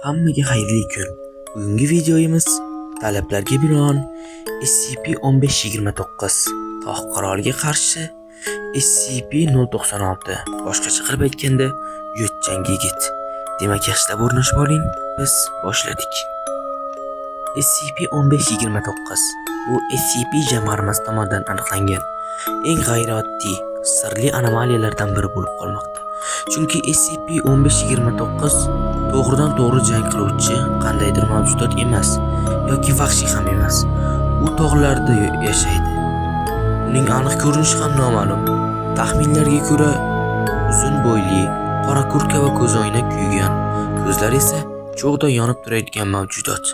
Hammaga xayrli kun. Bugungi videomiz talablarga binoan SCP-1529 tog' qiroliga qarshi SCP-096, boshqacha qilib aytganda, yo'tchang yigit. Demak, yaxshilab o'rnashib oling, biz boshladik. SCP-1529 bu SCP jamg'armasi tomonidan aniqlangan eng g'ayrioddiy, sirli anomaliyalardan biri bo'lib qolmoqda. Chunki SCP-1529 to'g'ridan-to'g'ri jang qiluvchi qandaydir mavjudot emas yoki vahshiy ham emas. U tog'larda yashaydi. Uning aniq ko'rinishi ham noma'lum. Taxminlarga ko'ra, uzun bo'yli, qora kurtka va ko'zoynak kiygan, ko'zlari esa cho'g'day yonib turadigan mavjudot.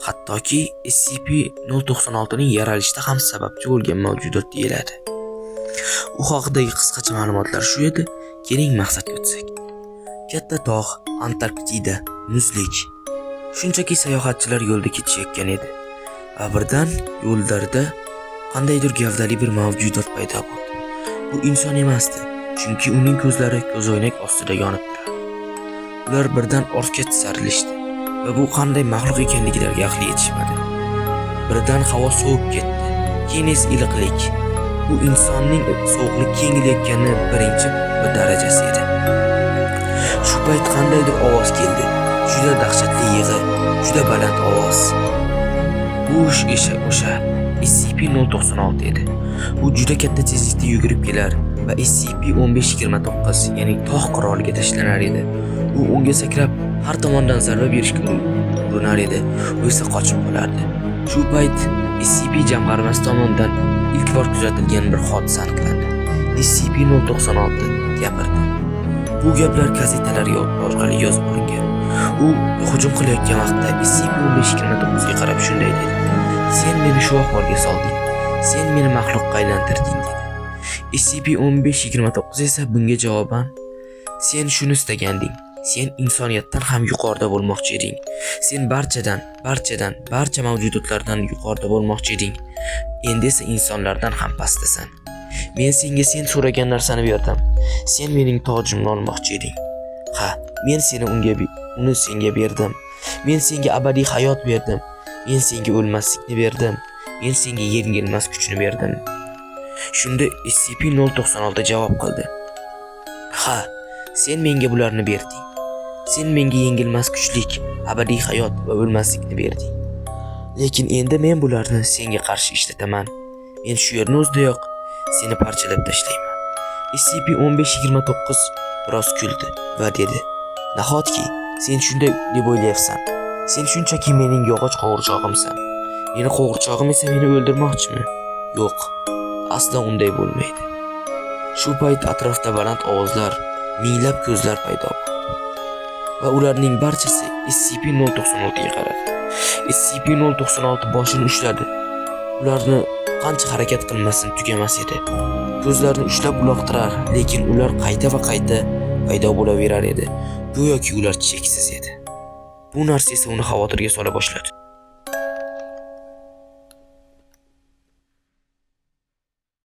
Hattoki SCP-096 ning yaralishida ham sababchi bo'lgan mavjudot deyiladi. U haqidagi qisqacha ma'lumotlar shu edi. Keling, maqsadga o'tsak. Katta tog', Antarktida, muzlik. Shunchaki sayohatchilar yo'lda ketishayotgan edi. Va birdan yo'llarida qandaydir gavdali bir mavjudot paydo bo'ldi. Bu inson emasdi, chunki uning ko'zlari ko'zoynak ostida yonib turardi. Ular birdan ortga tisarilishdi va bu qanday maxluq ekanliklariga aqli yetishmadi. Birdan havo sovib ketdi. Keyin esa iliqlik. Bu insonning sovuqlik yengilayotgani birinchi bir darajasi edi. Shu payt qandaydir ovoz keldi. Juda dahshatli yig'i, juda baland ovoz. Bu o'sha SCP-096 edi. U juda katta tezlikda yugurib kelar va SCP-1529, ya'ni tog' qiroliga tashlanar edi. U unga sakrab, har tomondan zarba berishga urinar edi. U esa qochib qolardi. Shu payt SCP jamg'armasi tomonidan ilk bor kuzatilgan bir hodisa aniqlandi. SCP-096 gapirdi. Bu gaplar gazetalar orqali yozib olingan. U hujum qilayotgan vaqtda SCP-1529 ga qarab shunday dedi: "Sen meni shu ahvolga solding. Sen meni maxluqqa aylantirding", dedi. SCP-1529 esa bunga javoban: "Sen shuni istaganding. Sen insoniyatdan ham yuqorida bo'lmoqchi eding. Sen barchadan, barchadan, barcha mavjudotlardan yuqorida bo'lmoqchi eding. Endi esa insonlardan ham pastdasan. Men senga sen so'ragan narsani berdim. Sen mening tojimni olmoqchi eding. Ha, men seni unga uni senga berdim. Men senga abadiy hayot berdim. Men senga o'lmaslikni berdim. Men senga yengilmas kuchni berdim." Shunda SCP-096 javob qildi: "Ha, sen menga bularni berding. Sen menga yengilmas kuchlik, abadiy hayot va o'lmaslikni berding. Lekin endi men bularni senga qarshi ishlataman. Men shu yerni o'zidayoq seni parchalab tashlayman." SCP-1529 biroz kuldi va dedi: "Nahotki sen shunday deb o'ylayapsan? Sen shunchaki mening yog'och qo'g'irchog'imsan. Meni qo'g'irchog'im esa meni o'ldirmoqchimi? Yo'q, aslo unday bo'lmaydi." Shu payt atrofda baland ovozlar, minglab ko'zlar paydo bo'ldi. Va ularning barchasi SCP-096 ga qaradi. SCP-096 boshini ushladi. Ularni qancha harakat qilmasin, tugamas edi. Ko'zlarini ushlab uloqtirar, lekin ular qayta va qayta paydo bo'laverar edi. Go'yoki ular cheksiz edi. Bu narsa esa uni xavotirga sola boshladi.